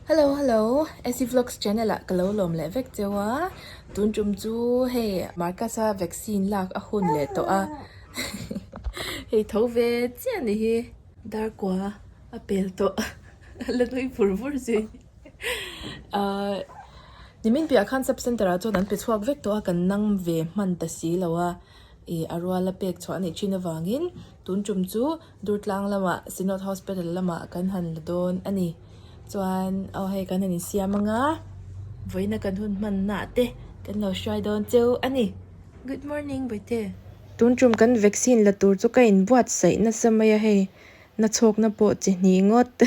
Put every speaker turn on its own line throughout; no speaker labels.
Hello hello Essie Vlogs channel ah ka lo lawm leh vek cheu a tun tum chu hei Marcus a vaccine lak a hun leh tawh a hei tho ve chiah a ni hi darkua a pel tawh a la nui vur vur zui ahh nimin piah khan sub center ah chuan an pe chhuak vek tawh a kan nang ve hman ta si lo a ih a ruala pek chhuah a nih thin avangin tun tum chu Durtlang lamah Synod Hospital lamah kan han la dawn a ni. Chuan aw hei kan han insiam ang a, vawiina kan hun hmanna ah te kan lo hruai dawn cheu a ni. Good morning Bawihte. Tun tum kan vaccine la tur chu ka inbuatsaih nasa mai a hei, nachhawkna pawh chi hnih ngawt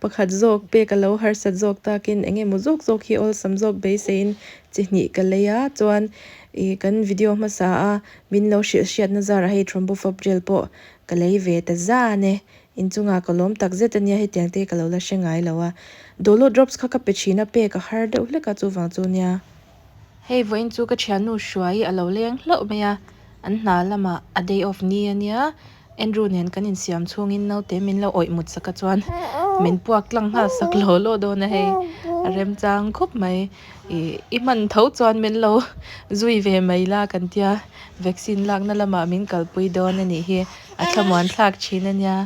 pakhat zawk pek a lo harsat zawk takin eng emaw zawk zawk hi awlsam zawk beiseiin chi hnih ka lei a, chuan ih kan video hmasa a Min lo hrilh hriatna zarah hei Thrombophob gel pawh ka lei ve ta zan e. Inchungah ka lawm tak zet ania hetiang te ka lo la hre ngai lo a. Dolo drops kha ka pe thin a pek a har deuh hlek a chuvang chu nia. Hei vawiin chu ka thiannu Hruai a lo leng hlauh mai a, an hna lamah a day off ni ania. Andrew nen kan insiam chhungin naute min lo awih mut sak a chuan min puak tlang nghal sak lo lo dawn a hei a remchang khawp mai ih i hman tho chuan min lo zui ve mai la kan tia vaccine lakna lamah min kalpui dawn a nih hi a thlamuan thlak thin a nia.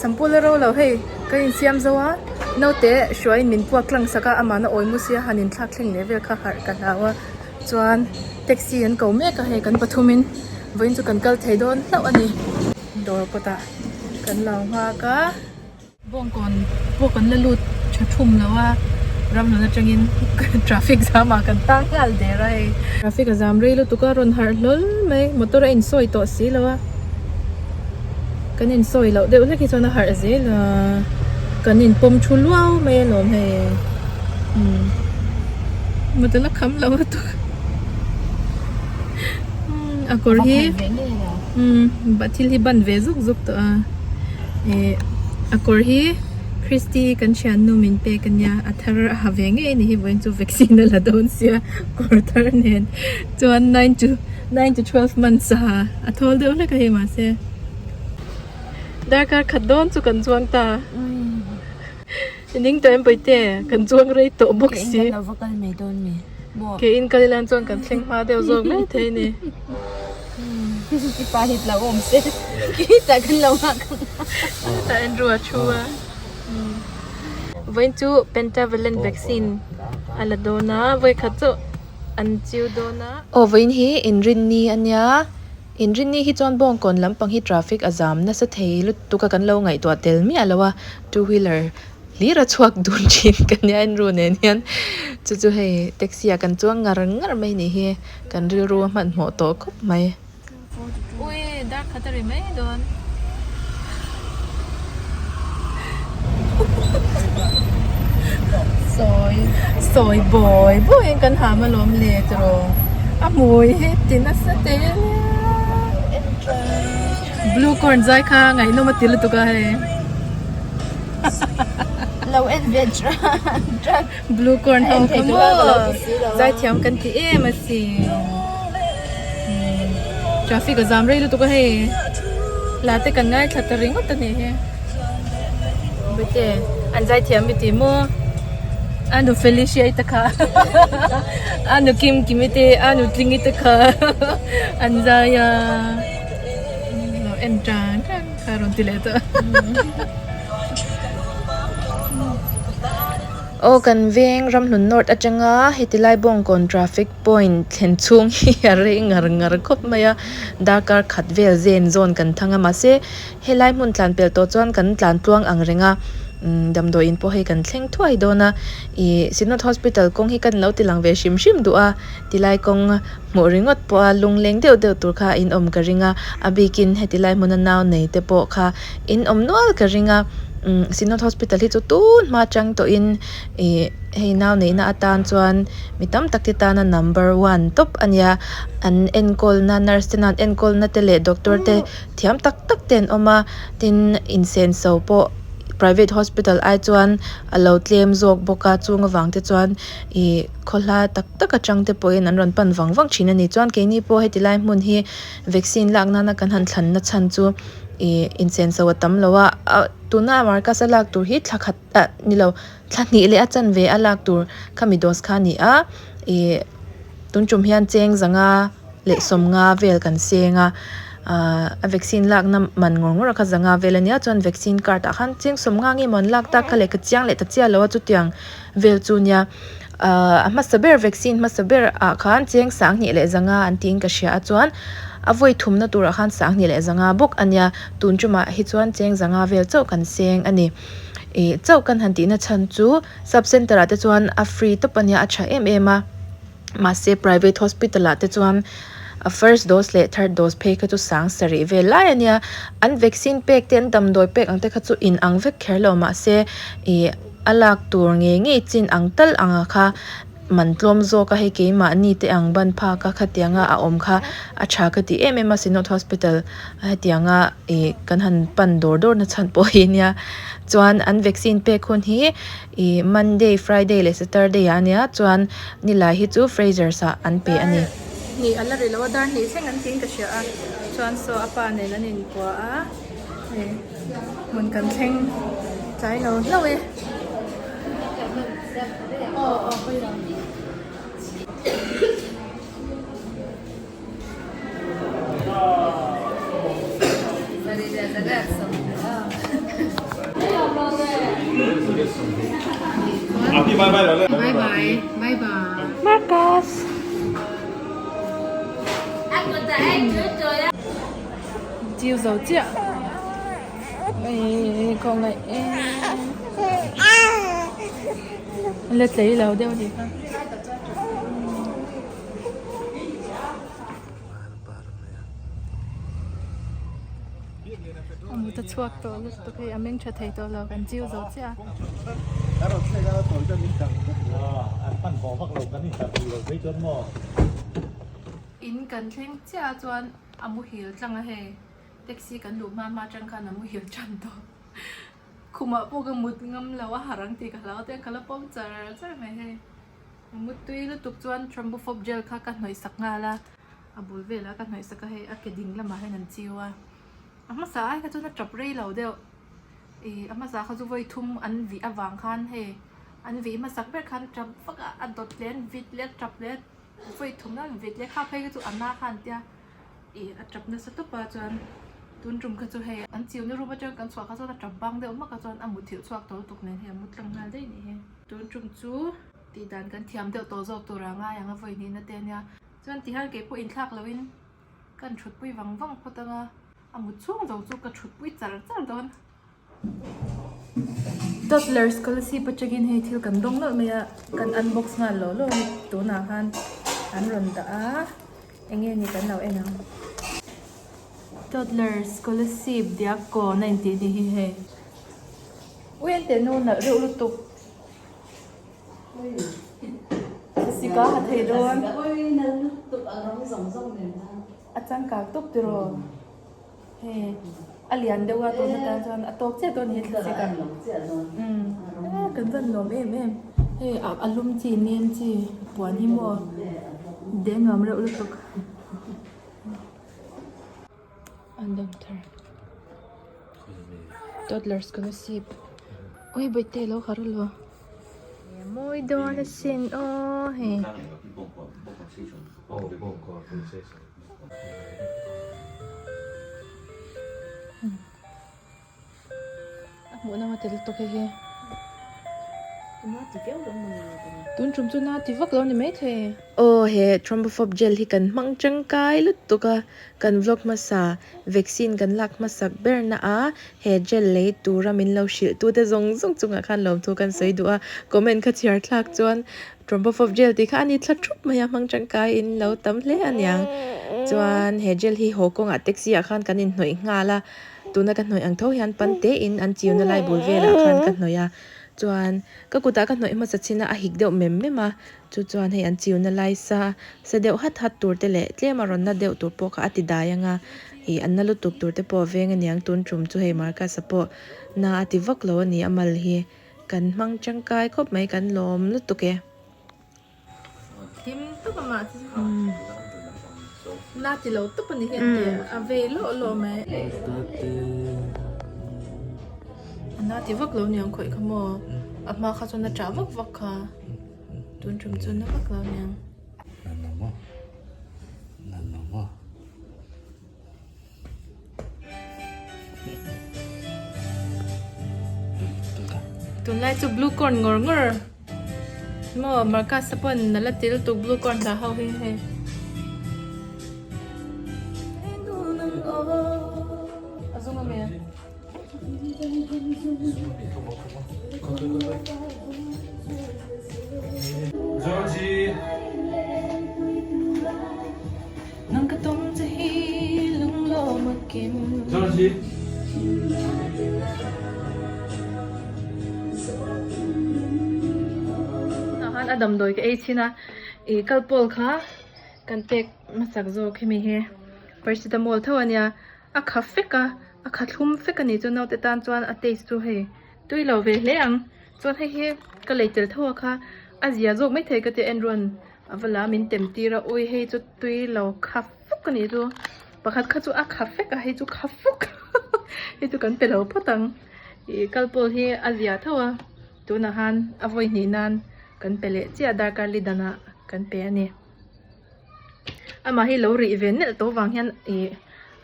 Sampul a ro lo hei ka insiam zo a naute hruaiin min puak tlang sak a amahna awi mu sia han inthlak thleng leh vel kha harh ka hlau a chuan taxi an ko mek a hei kan pathumin vawiin chu kan kal thei dawn hlauh a ni dawr kawtah kan lo nghak a. Bawngkawn pawh kan la lut tha thum lo a, ramhlun atangin traffic zam ah kan tang nghal der a hei. Traffic a zam rei lutuk a rawn harh hlawl mai, motor a insawi tawh si lo a, kan insawi loh deuh hlek hi chuan a harh zel a, kan inpawm thu luau mai alawm hei umm motor la kham lo lutuk umm a kawr hi umm thil hi ban ve zuk zuk tawh a. Ih a kawr hi Christy kan thiannu min pek ania a thar a ha ve ngei a ni hi vawiin chu vaccine a la dawn sia kawr thar nen chuan nine to nine to twelve months a ha a thawl deuh hlek a hei mahse darkar khat dawn chu kan chuang ta i ning tawh em pawite kan chuang rei tawh bawk si. Ke in kal ila chuan kan thleng hma deuh zawk mai thei a ni.
I pa hi tla awm se khitah kan lo nghak ang.
Chutah Andrew a thu a. Vawiin chu pentavalent vaccine a la dawn a, vawikhat chu an chiu dawn a. Aw vawiin hi inrinni a nia, inrinni hi chuan Bawngkawn lampang hi traffic a zam nasa thei lutuk a kan lo ngaihtuah tel miah lo a, two wheeler hlir a chhuak dun thin ka nia Andrew nen hian chu chu hei taxi ah kan chuang ngar ngar mai nih hi kan rilru a hmanhmawh tawh khawp mai. Ui dar khat a ri mai dawn. Sawi sawi bawi bawi in kan ham alawm le tiraw a hmui hi ti nasa teh nia blue corn zai kha ngaihnawm a ti lutuk a hei.
Lo en ve tran.
Blue corn ho kha maw zaithiam kan ti em asin. Traffic a zam rei lutuk a hei. La te kan ngaithla ta ringawt a nih hi. Bete an zaithiam i ti maw? A nu Felicia i te kha a nu Kim Kim i te a nu Tling i te kha an zai a. Lo en tan tan. Kha rawn ti leh tawh. Aw kan veng Ramhlun North atanga heti lai Bawngkawn traffic point thlen chhung hi a rei ngar ngar khawp mai a, darkar khat vel zen zawn kan thang a mahse helai hmun tlan pelh tawh chuan kan tlan tluang ang reng a damdawiin pawh hei kan thleng thuai dawn a ih Synod Hospital kawng hi kan lo ti lang ve hrim hrim duh a tilai kawng Hmuh ringawt pawha lungleng deuh deuh tur kha in awm ka ring a, a bikin heti lai hmuna nau nei te pawh kha in awm nual ka ring a, umm Synod Hospital hi chu tun hma atang tawhin ih hei nau neihna atan chuan mi tam tak te tana number one tawp a nia, an enkawlna nurse te nan enkawlna te leh doctor te thiam tak tak te an awm a, tin insenso pawh private hospital ai chuan a lo tlem zawk bawk a chung avang te chuan ih khawhla tak tak atang te pawhin an rawn pan vang vang thin a ni. Chuan keini pawh heti lai hmun hi vaccine lak nana kan han thlan na chhan chu ih insenso a tam lo a. Tuna Marcus a lak tur hi thla khat ah ni lo thla hnih leh a chanve a lak tur khami dose kha a ni a ih tun tum hian cheng zanga leh sawmnga vel kan seng a ahh a vaccine lakna man ngawr ngawr kha zanga vel a nia chuan vaccine card ah khan cheng sawmnga nge maw an lak tak kha lehkha chiang leh ta chiah lo a chutiang vel chu nia ahh a hmasa ber vaccine hmasa ber ah khan cheng sanghnih leh zanga an tiin ka hria a chuan a vawi thumna turah khan sanghnih leh zanga bawk a nia tun tumah hi chuan cheng zanga vel chauh kan seng a ni ih chauh kan han tihna chhan chu sub center ah te chuan a free tawp a nia a tha em em a. Mahse private hospital ah te chuan a first dose leh third dose phei kha chu sang sarih vel lai a nia an vaccine pek te an damdawi pek ang te kha chu in ang vek kher lo mahse ih a lak tur ngei ngei chin ang tal anga kha man tlawm zawk a hei keimahni te ang ban phak a khatianga a awm kha a tha ka ti em em a synod hospital hetianga ih kan han pan dawr dawr na chhan pawh hi nia chuan an vaccine pek hun hi. Ih Monday, Friday leh Saturday ah ania chuan nilai hi chu Frasers ah an pe a ni. Hnih a la ri lo a, dar hnih thleng an tiin ka hria a, chuan saw a pa nen an inpua a, hei hmun kan thleng tlai lo hlauh e. Aw aw pawi lo. Marcus Chiu zo chiah Ê khawngaih e La tlei lo deuh anih kha. A mut a chhuak tawh lutuk hei a meng tha thei tawh lo kan chiu zo chiah a. In kan thleng chiah a chuan a muhil tlang a hei taxi kan luh hma hma atang khan a muhil tan tawh khumah pawh ka mut ngam lo a harh ang tih ka hlau te ka la pawm char char mai hei. A muttui lutuk chuan Thrombophob gel kha ka hnawih sak nghal a, a bul velah ka hnawih sak a hei a ke ding lamah hian an chiu a, a hmasa ai kha chuan a tap rei lo deuh ih a hmasa kha chu vawi thum an vih avang khan hei an vih hmasak ber khan tap vak a, a dawt leh an vit leh a tap leh vawi thum nan vit leh kha phei kha chu a na khan tia ih a tap nasa tawp a chuan tun tum kha chu hei an chiu na room atang kan chhuah kha chuan a tap bang deuh hmak a chuan a muthilh chhuak tawh lutuk nen hei a mu tlang nghal daih a nih hi tun tum chu. Tih dan kan thiam deuh tawh zawk tur a ngai ang a vawi hnihna te ania. Chuan ti hian keipawh inthlak loin kan thutpui vang vang phawt ang a, a mut chhung zawng chu ka thutpui char char dawn. Toddlers Scholarship atangin hei thil kan dawng nawlh mai a, kan unbox nghal lo lo a ni tunah khan an rawn dah a, eng nge ni kan lo en ang. Toddlers Scholarship Diakkawn a intih ni hi hei. Ui an teh nu nalh reuh lutuk. Sika ha thei dawn. A changkang tawp tiraw. Hei a lian deuh a tuna tan chuan a tawk chiah dawn hi thlasik a. Umm kan van nuam em em. Hei a lum chi nem chi puan hi maw de nuam reuh lutuk. An dawm thar. Toddlers scholarship. Ui bawihte lo harh alo. Mawi dawn asin aw hei. A hmuh na tel tawk hei hi. Tun tum chu na ti vak lo ni maithei. Aw he thrombophob gel hi kan hmang tangkai lutuk a kan vlog hmasa vaccine kan lak hmasak ber na a he gel lei tura min lo hrilh tu te zawng zawng chungah khan lawmthu kan sawi duh a comment kha chhiar thlak chuan thrombophob gel tih kha a ni thla thup mai a hmang tangkai in lo tam hle aniang chuan he gel hi haw kawngah taxi ah khan kan inhnawih nghal a. Tuna ka hnawih ang tho hian pan tein an chiuna lai bul velah khan ka hnawih a, chuan ka kutah ka hnawih hmasa chin a, a hik deuh mem mem a, chu chuan hei an chiuna lai sa sa deuh hat hat tur te leh tlem a rawn na deuh tur pawh kha a ti dai ang a, ih an na lutuk tur te pawh a veng aniang tun tum chu hei Marcus-a pawh na a ti vak lo a ni a mal hi kan hmang tangkai khawp mai kan lawm lutuk e. Hlim tawp a mah chu na ti lo tawp a ni hian tih a vei lawh lawh mai. A na ti vak lo niang khawih kha maw? A hma kha chuan a ṭah vak vak kha. Tun ṭum chu na vak lo niang. Tunlai chu blue corn ngawr ngawr maw Marcus a pawn a la ti lutuk blue corn hla ho hi hei. A zung a mi a. Tunah khan a damdawi ka ei chhin a, ih kal pawl kha kan pek hmasak zawk hemi hi paracetamol tho a nia a kha fek a, a kha thlum fek a ni chu naute tan chuan a taste chu hei tui lo ve hle ang chuan hei hi ka lei tel tho a kha a zia zawk maithei ka tia en ruan. A va la min tem tir a, ui hei chu tui lo kha fuk a nih chu, pakhat kha chu a kha fek a hei chu kha fuk hei chu kan pe lo phawt ang ih kal pawl hi a zia tho a tunah khan a vawi hnih nan kan pe leh chiah darkar li danah kan pe a ni amah hi lo rih ve nelh tawh vang hian ih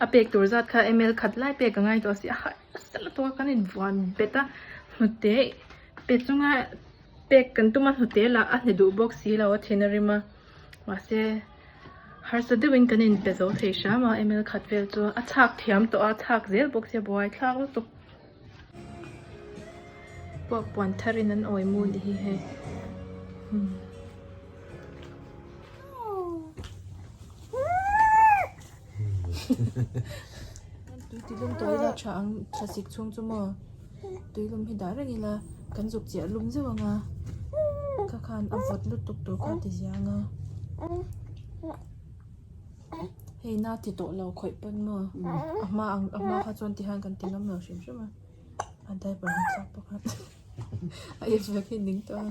a pek tur zat kha ml khat lai pek a ngai tawh a si a harh nasa lutuk a kan invuan bet a hnute pe chunga. Pek kan tum a hnute lah a hne duh bawk si lo a thin a rim a mahse harsa deuhin kan inpe zo thei hram a ml khat vel chu a chhak thiam tawh a chhak zel bawk sia buai thlak lutuk. Puak puan tharin an awi mu ni hi hei. Tui ti lum tawh ila tha ang thlasik chhung chu maw tuilum hi dah reng ila kan zuk chiah lum zeuh ang a kha khan a vawt lutuk tur kha a ti zia ang a hei na ti tawh lo khawih pawn maw a hma ang a hma kha chuan ti hian kan ti ngam lo hrim hrim a a diaper han thlak bawk a a ip vek hi ning tawh a.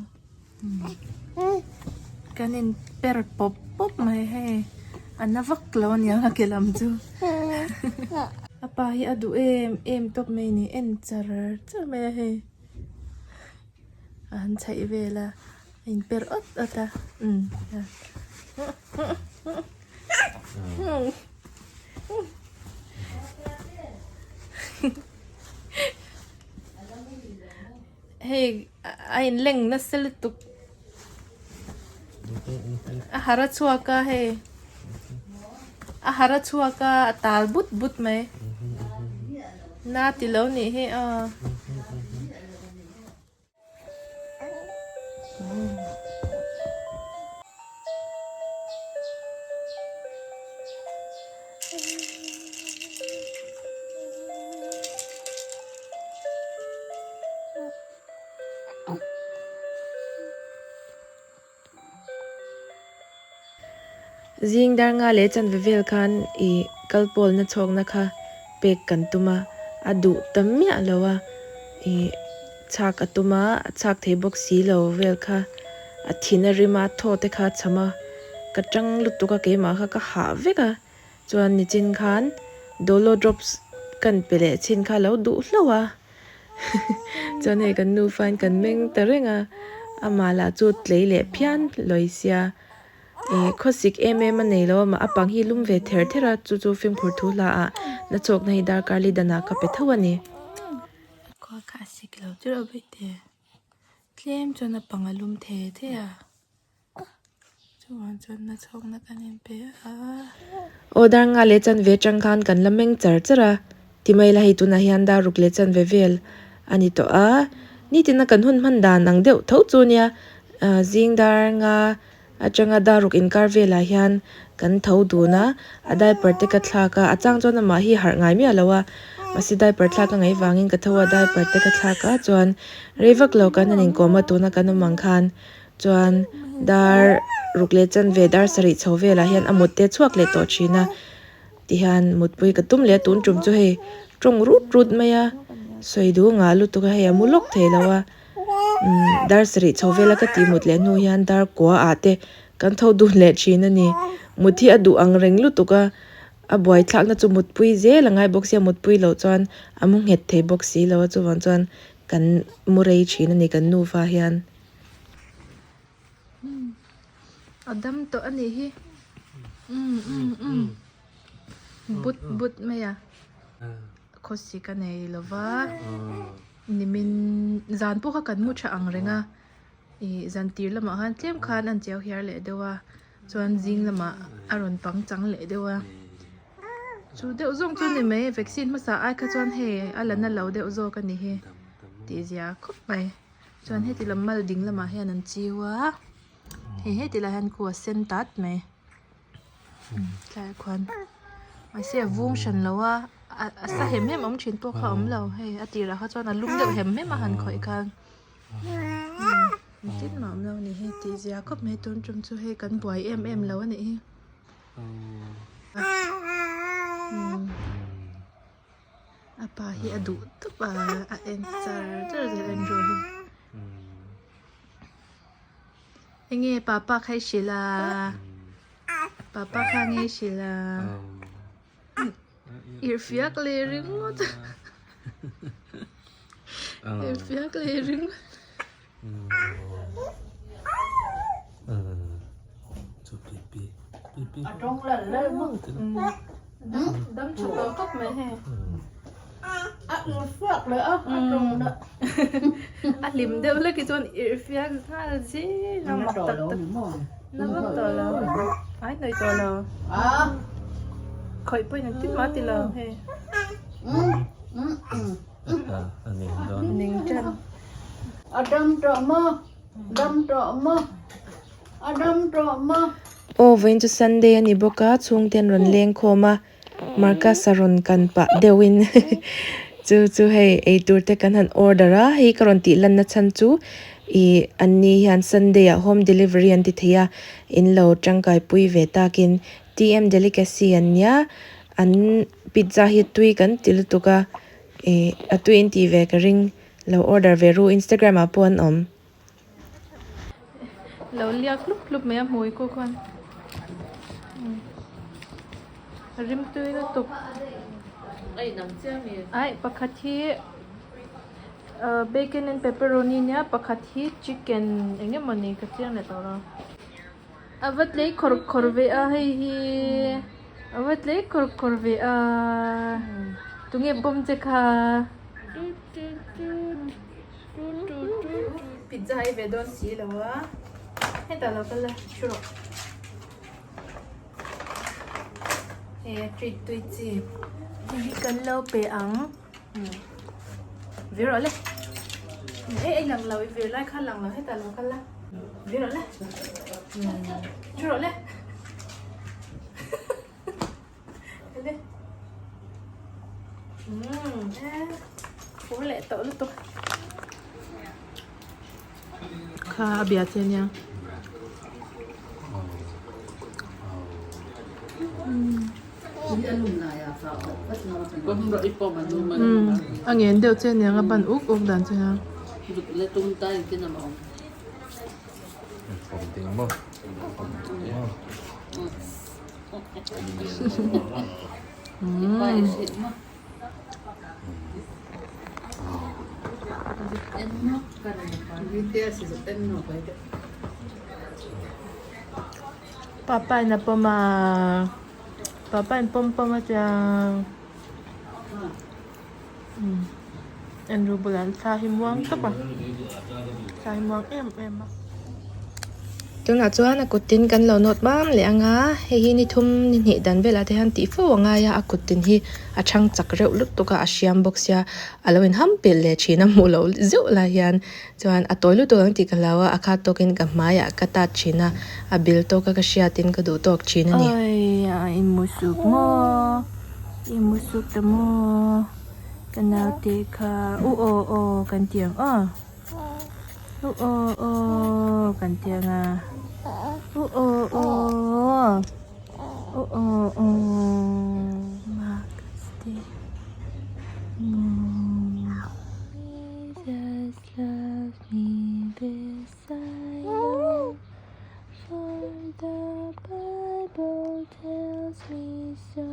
Kan in per pawp pawp mai hei a na vak lo aniang a ke lam chu a pa hi a duh em em tawp mai ni en char char mai a hei a han chhaih vel a a in per awt awt a umm. Hei a in leng nasa lutuk a har a chhuak a hei a har a chhuak a a tal but but mai na ti lo nih hi aw. Zing dar nga leh chanve vel khan i kal pawlna chhawkna kha pek kan tum a, a duh ta miah lo a, i chhak a tum a, a chhak thei bawk si lo vel kha a thin a rim a, thaw te kha a cham a, ka tang lutuk a keimah kha ka hah vek a. Chuan nichin khan Dolo drops kan pe leh chin kha lo duh hlauh a chuan hei kan nufain kan meng ta reng a amah lah chu tlei leh phian lawi sia ih khawsik em em a nei lo a mah a pang hi lum ve ther ther a chu chu fimkhur thu hla ah na chawkna hi darkar li danah ka pe tho a ni. Khua kha a sik lo tirh a vaihte tlem chuan a pang a lum the the a. Aw dar nga leh chanve atang khan kan la meng char char a, timai la hei tunah hian dar ruk leh chanve vel a ni tawh a, nitina kan hun hman dan ang deuh tho chu nia zing dar nga atanga dar ruk inkar velah hian kan tho dun a, a diaper te ka thlak a, a chang chuan amah hi harh ngai miah lo a, mahse diaper thlak a ngaih vangin ka tho a diaper te ka thlak a chuan rei vak lo kan han inkawm a tuna kan awm ang khan. Chuan dar ruk leh chanve dar sarih chho velah hian a mut te chhuak leh tawh thin a tihian mutpui ka tum leh a tun tum chu hei tawng rut rut mai a sawi duh ngah lutuk a hei a mu lawk thei lo a umm dar sarih chho vela ka tih mut leh hnu hian dar kua ah te kan tho dun leh thin a ni mut hi a duh ang reng lutuk a a buai thlakna chu mutpui zel a ngai bawk sia mutpui loh chuan a mu nghet thei bawk si lo a chuvang chuan. kan mu rei thin a ni kan nufa hian. A dam tawh a nih hi umm umm umm but but mai a khawsik a nei lo va nimin zan pawh kha kan mu tha ang reng a ih zan tir lamah khan tlem khan an chiau hiar leh deuh a chuan zing lamah a rawn pang chang leh deuh a chu deuh zawng chu a ni mai vaccine hmasa ai kha chuan hei a la na lo deuh zawk a ni hi tih zia khawp mai. Chuan heti lam mal ding lamah hian an chiu a hei heti lai hian khu a sen tat mai tlaiah khuan mahse a vung hran lo a a sa hem hem awm thin pawh kha a awm lo hei a tirah kha chuan a lum deuh hem hem a han khawih khan engtin mah a awm lo a ni hei tih zia khawp mai tun tum chu hei kan buai em em lo a nih hi. A pa hi a duh tawp a a en char char zel Andrew hi enge papa kha i hrilh a papa kha nge i hrilh a irhfiak leh ringawt irhfiak leh ringawt. A hlim deuh hlek hi chuan irhfiak nghal zel a mak tak tak na vak tawh lo ai hnawih tawh lo khawih pawhin an tin mah ti lo hei. Ning tan.
A dam tawh maw? Dam tawh maw? A dam tawh maw?
Aw vawiin chu Sunday a ni bawk a, chhungte an rawn leng khawm a, Marcus a rawn kan pah deuhin chu chu hei eitur te kan han order a, hei ka rawn tih lanna chhan chu ih an ni hian Sunday ah home delivery an ti thei a, in lo tangkai pui ve takin TM Delicacy an nia, an pizza hi tui kan ti lutuk a. Ih a tui in tih ve ka ring lo order ve ru Instagram ah pawh an awm. Lo liak hlup hlup mai a hmui kawk khan rim tui lutuk aih pakhat hi bacon and pepperoni nia pakhat hi chicken eng emaw ni ka chiang leh tawh lo. A va tlei khawr khawr ve a hei hi a va tlei khawr khawr ve a tunge pawm che kha pizza hi ve dawn si lo a hetah lo kal la thu rawh he treat tui chi hei hi kan lo pe ang. Vir rawh le. Ei ei lang lo i vir lai kha lang lo hetah lo kal la. Vir rawh le. Thu rawh le. Le. Phur leh tawh lutuk. Kha a bia che nia. A ngen deuh che aniang a ban uk uk dan che a. Papa in a pawm a papa in pawm pawm a tia Andrew bulah an thla hi muang tawp a thla hi muang em em a. Tunah chuan a kut tin kan lo nawt mam leh ang a, hei hi ni thum ni hnih dan velah te hian tih fo a ngai a, a kut tin hi a chhang chak reuh lutuk a, a hriam bawk sia a lo inham pelh leh thin a hmuh loh zeuh lai hian chuan a tawi lutuk ang tih ka hlau a, a khat tawkin ka hmaiah ka tat thin a, a bil tawka ka hriatin ka duh tawk thin a ni. Awi a inmusuk maw, i musuk ta maw, ka naute kha u aw aw kan ti ang aw. U aw aw kan ti ang a u aw aw u aw aw Jesus loves me this I know for the Bible tells me so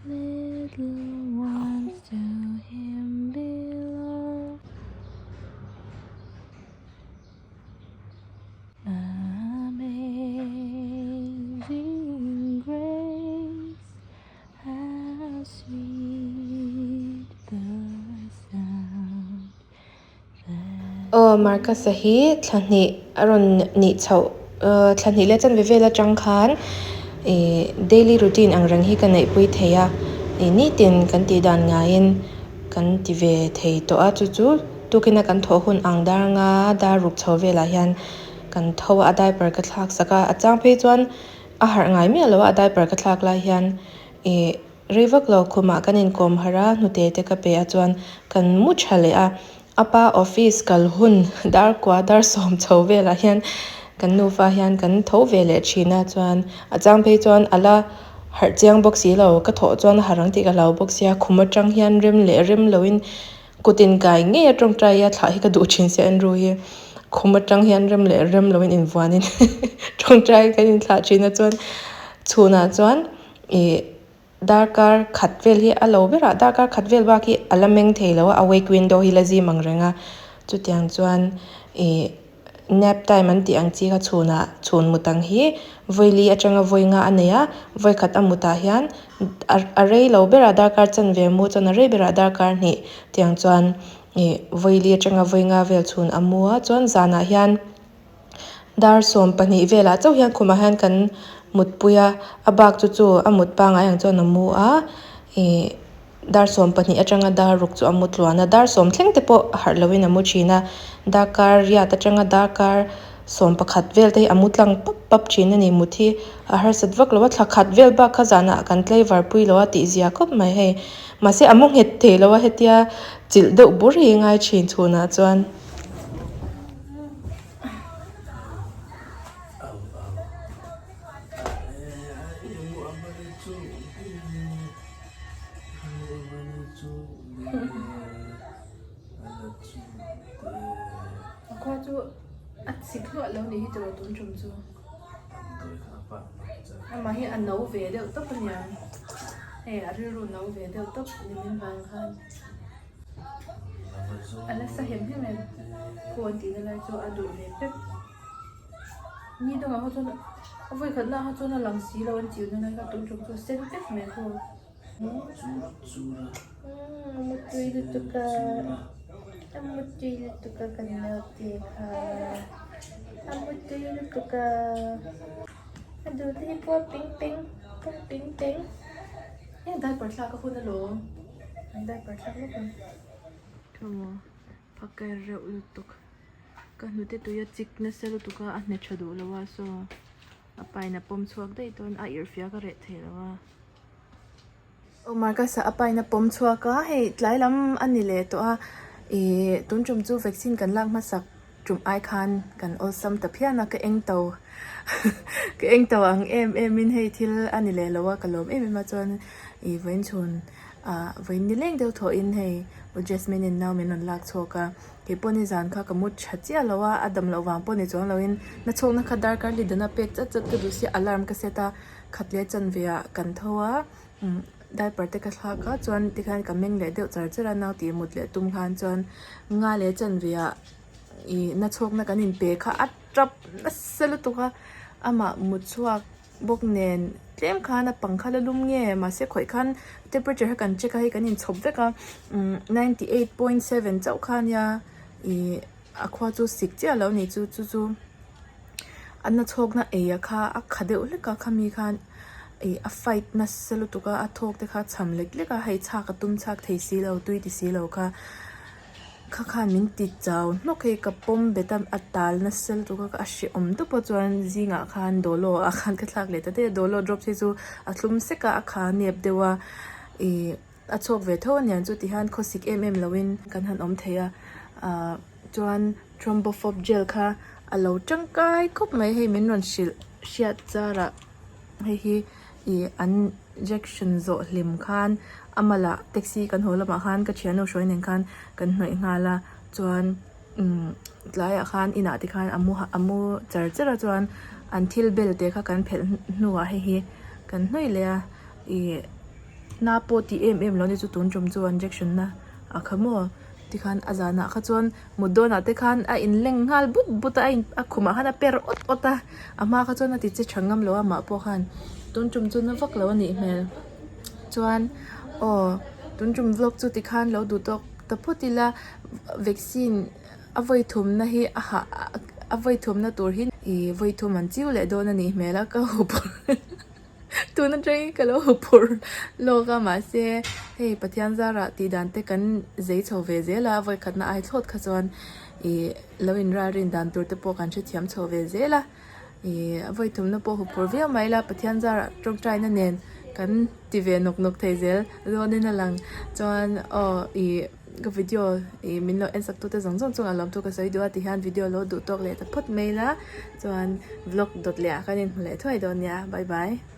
little ones to him belong. Aw Marcus-a hi thla hnih a rawn nih chhoh thla hnih leh chanve vel atang khan ih daily routine ang reng hi ka neihpui thei a ih nitin kan tih dan ngaiin kan ti ve thei tawh a chu chu tukin a kan thawh hun ang dar nga dar ruk chho velah hian kan tho a a diaper ka thlak sak a a chang phei chuan a harh ngai miah lo a a diaper ka thlak lai hian ih rei vak lo khumah kan inkawm harh a hnute te ka pe a chuan kan mu tha leh a a pa office kal hun dar kua dar sawm chho velah hian kan nufa hian kan tho ve leh thin a chuan a chang phei chuan a la harh chiang bawk si lo ka thawh chuan a harh ang tih ka hlau bawk sia khum atang hian rem leh rem loin Kut inkai ngei a tawngtai a thlah hi ka duh thin sia Andrew hi khum atang hian rem leh rem loin invuanin tawngtai kan inthlah thin a chuan chhunah chuan ih darkar khat vel hi a lo berah darkar khat vel bak hi a la meng thei lo a a wake window hi la zim ang reng a chutiang chuan ih nap time an tih ang chi kha chhunah chhun mut ang hi vawili atanga vawi nga a nei a vawi khat a mutah hian a rei lo berah darkar chanve a mu chuan a rei berah darkar hnih tiang chuan ih vawili atanga vawi nga vel chhun a mu a chuan zanah hian dar 12 velah chauh hian khumah hian kan mutpui a a bak chu chu a mut pangai ang chuan a mu a ih. Dar 12 atanga dar ruk chu a mu tluan a, dar sawm thleng te pawh harh loin a mu thin a, darkar riat atanga darkar 11 vel te hi a mu tlang pap pap thin a ni. Mut hi a harsat vak lo a, thla khat vel bak kha zanah kan tlaivar pui lo a tih zia khawp mai hei. Mahse a mu nghet thei lo a, hetia chilh deuh bur hi ngai thin chhunah chuan. A khua chu a chik hluah lo ni hi tiraw tun tum chu amah hi a no ve deuh tawp a niang hei a rilru no ve deuh tawp ni min vang khan a la sa hem hem em khu an tihna lai chu a duh ve pep. Ni dangah kha chuan a vawi khat na kha chuan a lang si lo an chiu na lai kha tun tum chu a sen vek mai khaw. A mutui lutuk a, a mutui lutuk a kan naute kha, a mutui lutuk a, a duh te hi pawh a ping peng, a ping peng. Hei diaper thlak a hun alawm, an diaper thlak lawk ang. Khaw phakar reuh lutuk. Ka hnute tui a chik nasa lutuk a, a hne tha duh lo a saw a pain a pawm chhuak daih dawn a irhfiak a reh thei lo a. Aw Marcus-a a pain a pawm chhuak a, hei tlai lam a ni leh tawh a, ih tun tum chu vaccine kan lak hmasak tum ai khan kan awlsam ta phian a, ka eng to ka eng to ang em em in hei thil a ni leh lo a, ka lawm em em a chuan ih vawiin chhun ah vawiin ni leng deuh thawh in hei U Jasmine-in nau min rawn lak chhuak a. Kei pawh nizan kha ka mu tha chiah lo a, a dam loh vang pawh ni chuang loin nachhawkna kha darkar li dana pek chat chat ka duh sia alarm ka set a, khat leh chanve ah kan tho a, umm diaper te ka thlak a chuan tikhan ka meng leh deuh char char a nau tih mut leh tum khan chuan nga leh chanve ah ih nachhawkna kan inpe kha a tap nasa lutuk a, amah mut chhuak. bawk nen tlem khan a pang kha la lum nge mahse khawih khan temperature kha kan check a hei kan inchhawp vek a umm 98.7 chauh kha ania ih a khua chu sik chiah lo a ni chu chu chu a nachhawkna ei a kha a kha deuh hlek a khami khan ih a fight nasa lutuk a a thawk te kha a cham lek lek a hei chhak a tum chhak thei si lo tui ti si lo kha. Kha khan min ti chau hnawk hei ka pawm bet a a tal nasa lutuk a a hrehawm tawp a chuan zingah khan dawlaw ah khan ka thlak leh ta daih a dawlaw drops hi chu a thlum sek a a kha nep deuh a ih a chhuak ve tho aniang chu tihian khawsik em em loin kan han awm thei a ah chuan thrombophob gel kha a lo tangkai khawp mai hei min rawn hrilh hriat zarah hei hi. Ih an injection zawh hlim khan a malah taxi kan haw lamah khan ka thiannu hruai nen khan kan hnawih nghal a chuan umm tlaiah khan inah te khan a mu a mu char char a chuan an thil bel te kha kan phelh hnuah hei hi kan hnawih leh a ih na pawh tih em em lo ni chu tun tum chu injection na a kha maw tikhan a zanah kha chuan. Mut dawnah te khan a inleng nghal but but a, a in a khumah khan a per awt awt a, a hma kha chuan a ti che tha ngam lo a amah pawh khan tun tum chu na vak lo a nih hmel chuan aw tun tum vlog chu tikhan lo duh tawk ta phawt ila vaccine. A vawi thumna hi a hah a vawi thumna tur hi ih vawi thum an chiu leh dawn a nih hmel a ka huphurh tun atangin ka lo huphurh lawk a mahse hei Pathian zarah tih dan te kan zei chho ve zel a vawi khatna ai thlawt kha chuan ih lo inralrin dan tur te pawh kan hrethiam chho ve zel a. Ih a vawi thumna pawh huphurh viau mai ila Pathian zarah tawngtaina nen kan ti ve nawk nawk thei zel zawnin a lang chuan aw ih ka video ih min lo en sak tute zawng zawng chungah lawmthu ka sawi duh a tihian video lo duh tawk leh ta phawt mai ila chuan vlog dawt leh ah khan inhmu leh thuai dawn nia bye bye.